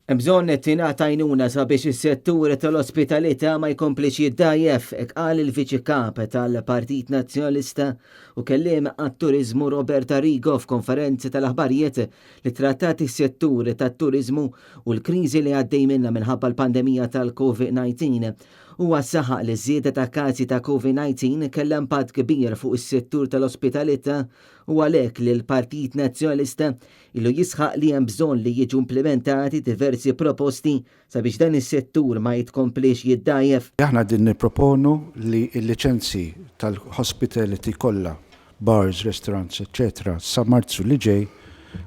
Hemm bżonn tingħata għajnuna sabiex is-settur tal-ospitalità ma jkomplix jiddgħajjef, hekk qal il-Viċi Kap tal-Partit Nazzjonalista u kelliem għat-Turiżmu Robert Arrigo f'konferenza tal-aħbarijiet li trattat is-settur tat-turiżmu u l-kriżi li għaddej minnha minħabba l-pandemija tal-COVID-19. Huwa saħaq li ż-żieda ta' każi ta' COVID-19 kellha impatt kbir fuq is-settur tal-ospitalità u għalhekk li l-Partit Nazzjonalista Ilu jisħaq li hemm bżonn li jiġu implimentati diversi proposti sabiex dan is-settur ma jitkompliex jiddgħajjef. Aħna qegħdin nipproponu li l-liċenzji tal-hospitality kollha, bars, restaurants, eċċetera, sa Marzu li ġej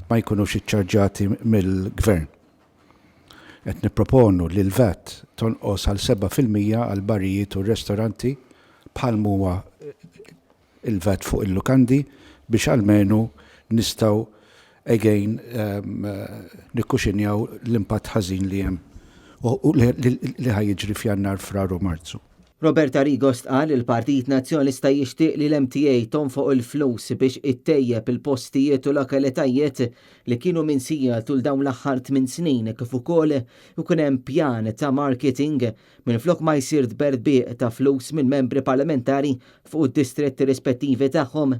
ma jkunux iċċarġati mill-Gvern. Qed nipproponu li l-VAT tonqos għal 7% għall-barijiet u r-restoranti bħal m'huwa il-VAT fuq il-lukandi biex almenu nistgħu again nikkuxinjaw l-impatt ħażin li hemm u li ħa jiġri f'Jannar, Frar u Marzu. Robert Arrigo stqarr li l-Partit Nazzjonalista jixtieq li l-MTA tonfoq il-flus biex ittejjeb il-postijiet u lokalitajiet li kienu minsija tul dawn l-aħħar tminn snin kif ukoll ikun hemm pjan ta' marketing Minflok ma jsir tberbiq ta' flus minn membri parlamentari fuq id-distretti rispettivi tagħhom.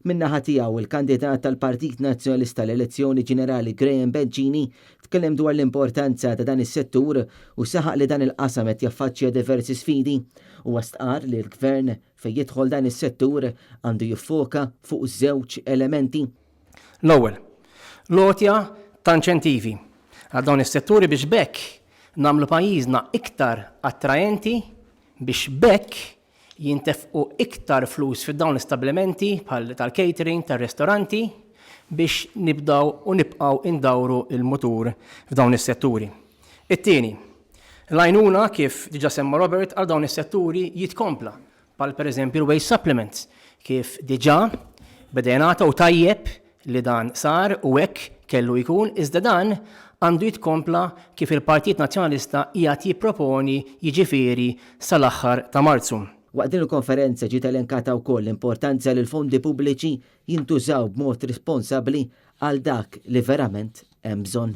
Min-naħa tiegħu, il-kandidat tal-Partit Nazzjonalista għall-elezzjoni ġenerali Graham Bencini tkellem dwar l-importanza ta' dan is-settur u saħaq li dan il-qasam qed jaffaċċja diversi sfidi. Huwa stqarr li l-Gvern fejn jidħol dan is-settur għandu jiffoka fuq żewġ elementi. L-ewwel, l-għotja ta' inċentivi għal dawn is-setturi biex b'hekk nagħmlu pajjiżna iktar attraenti biex b'hekk jintefqu iktar flus fi dawn l-istabbilimenti bħal tal-catering, tar-ristoranti biex nibdew u nibqgħu ndawru l-mutur f'dawn is-setturi. It-tieni, l-għajnuna kif diġà semma Robert għal dawn is-setturi jitkompla bħal pereżempju l-wage supplements, kif diġà beda jingħata u tajjeb li dan sar u hekk kellu jkun, iżda dan għandu jitkompla kif il-Partit Nazzjonalista qiegħed jipproponi jiġifieri sal-aħħar ta' Marzu. Waqt din il-konferenza ġiet elenkata wkoll l-importanza li l-fondi pubbliċi jintużaw b'mod responsabbli għal dak li verament hemm bżonn.